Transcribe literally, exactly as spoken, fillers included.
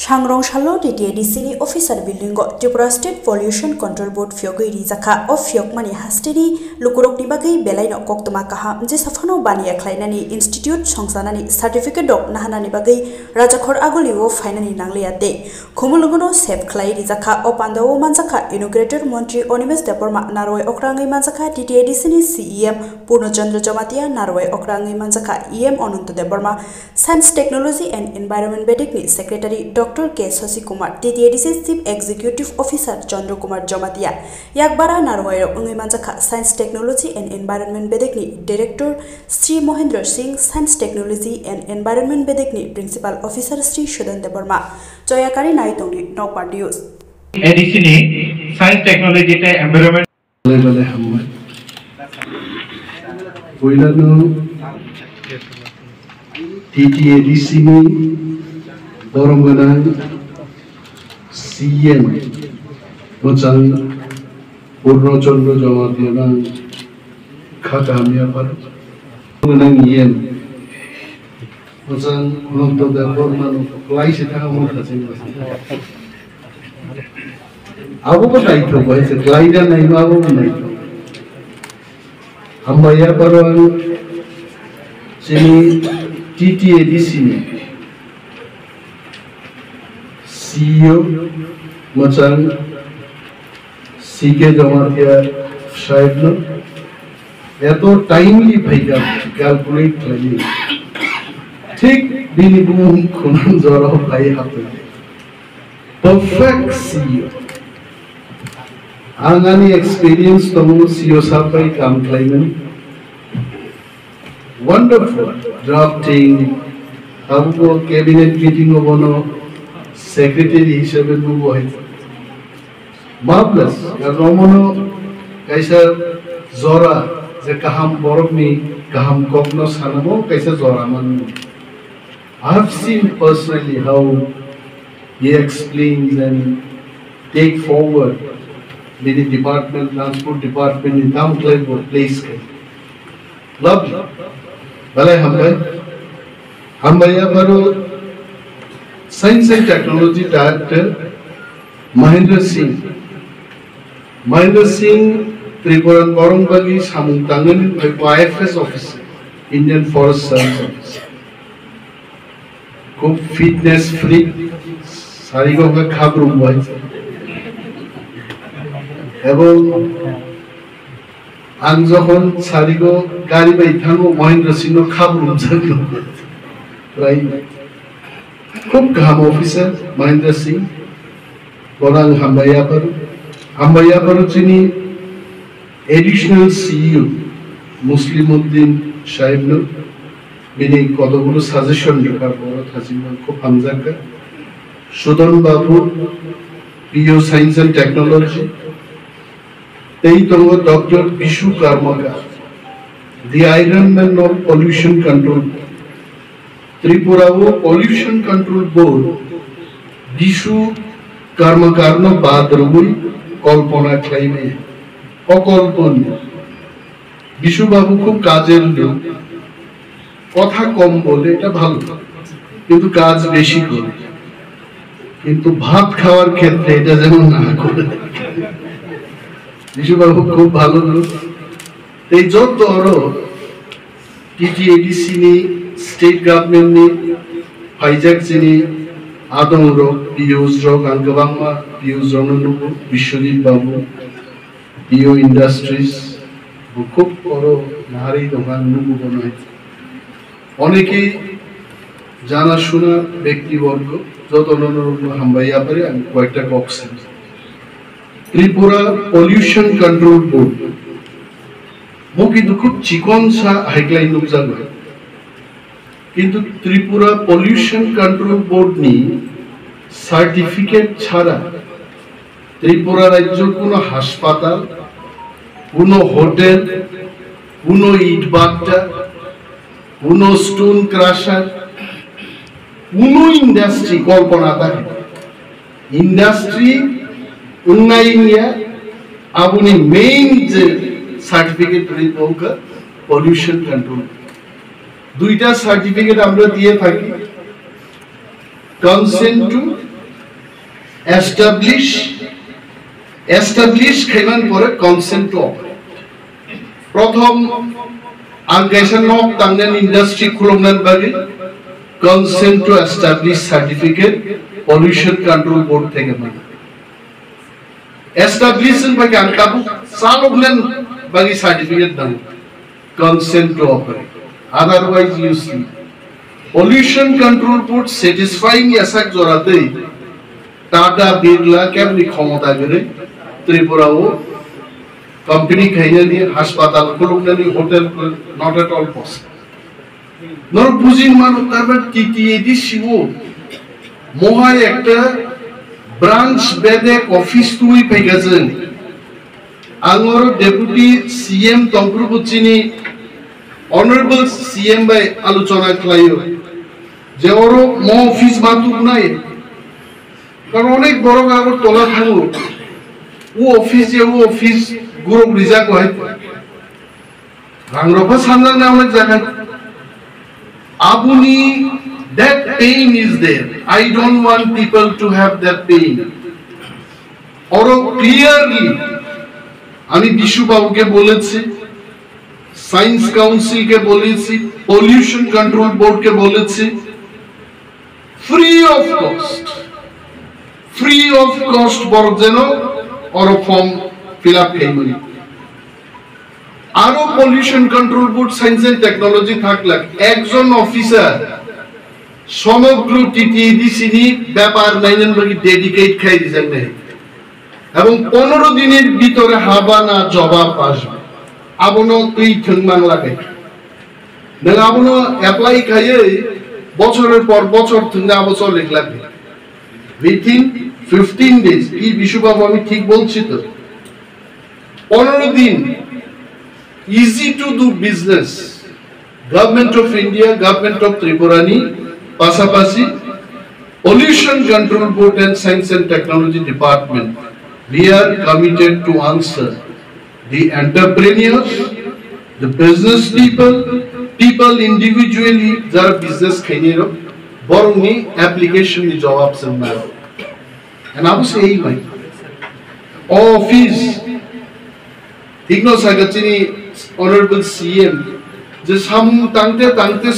Sangrong salo T T A D C ni officer building o Tripura State Pollution Control Board phiyogwi rijakha. O phiyokmani hasteni lukurokni bagwi belaino koktwma kaham jesa phano baniya khlainani institute songsanani certificate rok nahanani bagwi rajakhor agulio phainani nangliya tei khumulwngno save khlai rijakha. O pandao manjakha inaugurator montri Animesh Debbarma, narwai okra wngwi manjakha T T A D C ni C E M Purno Chandra Jamatia, narwai okra wngwi manjakha E M Ananto Debbarma, Science, Technology and Environment Bedek ni Secretary Doctor K Shashi Kumar, T T A D C Chief Executive Officer Chandra Kumar Jamatia, yakbara narwai rok wngwi manjakha Science, Technology and Environment Bedek ni Director Sri Mohendra Singh, Science, Technology and Environment Bedek ni Principal Officer Sri Sudan Debbarma. Choyakari nai tongdi Nokbar News. A D C ni Science, Technology tei Environment Belai belai hambai. Puilano T T A D C ni borom gwnang C M mwchang Purno Chandra Jamatia nang kha kaham yaphar gwnang E M Bwsang Ananto Debbarma no kwlai se thang omo thaching bwsang. Abo bo naithok bai se kwlai da naima abo bo naithok. Hambai ya baro ang chini T T A D C ni C E O mwchang C K Jamatia sahib no eto timely phaikha calculate khlaini. Thik bini bumung khunang jorao phai hapwi. Perfect C E O. Ang ani experience tongo C E O sahab bai kam khlaimani. Wonderful. Drafting, abo cabinet meeting o bono secretary hisabe nugo hai. Marvelous. Romono kaisa jora je kaham borokni kaham kokno sanamo kaisa jora manwi. I have seen personally how he explains and take forward bini department, transport department ni tam khlai bo place khe. Lovely. Belai hambai. Hambai ya baro Science and Technology Director Mahendra Singh. Mahendra Singh Tripura borong bagi samung tangani bai I F S officer, Indian Forest Service officer. Khub fitness freak, sarigo khe khabrum bai. Ebong ang jokhon sarigo gari bai thango, Mahendra Singh no khabrum jagno. Rai. Khub kaham officer Mahendra Singh. Bono ang hambai yapharo. Hambai yapharo chini Additional C E O Muslimuddin sahibno bini kotokgulo suggestion rwkha, borok thachimung khub hamjakha. Sudan Babu, P O Science and Technology, tei tongo Doctor Bishu Karmakar, the Iron Man of Pollution Control. Tripura o Pollution Control Board Bishu Karmakar no bad rwui kolpona khlaimaya. Okolponi. Bishu Babu khub kajer lok. Kotha kom bole, eta bhalo. Kintu kaj beshi kore. Kintu bhat khawar khetre eta jemon na kore. Bishu Babu khub bhalo lok. Tei joto aro T T A D C ni, state government ni phaijak chini adong rok, P Os rok, ang kwbangma P Os rok no nugo, Biswajit Babu, P O Industries, bo khub oro naharwi tongkha, ang nugo bono hai. Onekei jana shuna bekti borgo, joto no hambai yapari ang koyekta kok sani. Tripura Pollution Control Board, bo kintu khub chikon sa haiklai nukjago. Kintu Tripura Pollution Control Board ni certificate chhara Tripura rajyo kuno haspatal, kuno hotel, kuno itbhatta, kuno stone crusher, kuno industry kolpona ta khe. Industry wngnai wngya aboni main je certificate rwi tongkha pollution control. Duita certificate amra diye thaki, consent to Establish, establish khaiman pore consent to operate. Prothom ang kaisa nok tangnani industry khuloknani bagwi consent to establish certificate pollution control board theke mano. Establish wngkha ang tabuk chaloknani bagwi certificate nango. Consent to operate. Otherwise, you see, pollution control board satisfying yasak joratwi Tata Birla kebni khomota gwnwi Tripura o company khainani, haspatal khuluknani, hotel, not at all possible. Norok bujin mano, tarmane T T A D C o mohai ekta branch bedek office twi phaikha chwng. Ang oro Deputy C M tongphuru bo chini Honorable C M bai alochona khlaio je oro mo office ma tuknai. Karon onek borok Agartala thango. O office je o office gurok rijak bai. Rang rokha sanjak na onek jaga. Aboni, that pain is there. I don't want people to have that pain. Oro clearly আমি বিশু বাবুকে বলেছি, সায়েন্স কাউন্সিলকে বলেছি, pollution control বোর্ডকে বলেছি, free of cost, free of cost বরক যেন oro form fill up khaimani. Aro pollution control board, science and technology thaklak ekjon officer সমগ্র TTADC ni bepar nainani bagwi dedicate khai rijak nai. Ebong পনেরো দিনের ভিতরে হাবানা জবাব আসবে। Abono twi thwng mang lage. Nwng abono apply khaiwi bochoror por bochor thwngna abo cholik lage. Within fifteen days, কি বিশু বাবু আমি ঠিক বলছি তো? পনেরো দিন, easy to do business. Government of India, Government of Tripura ni pasapasi Pollution Control Board and Science and Technology Department, we are committed to answer the entrepreneurs, the business people, people individually jara business khainai rok, borokni application ni jawab chwng nai. And abo se ei bai. O office, thikno saka chini Honorable C M, je samung tangte tangte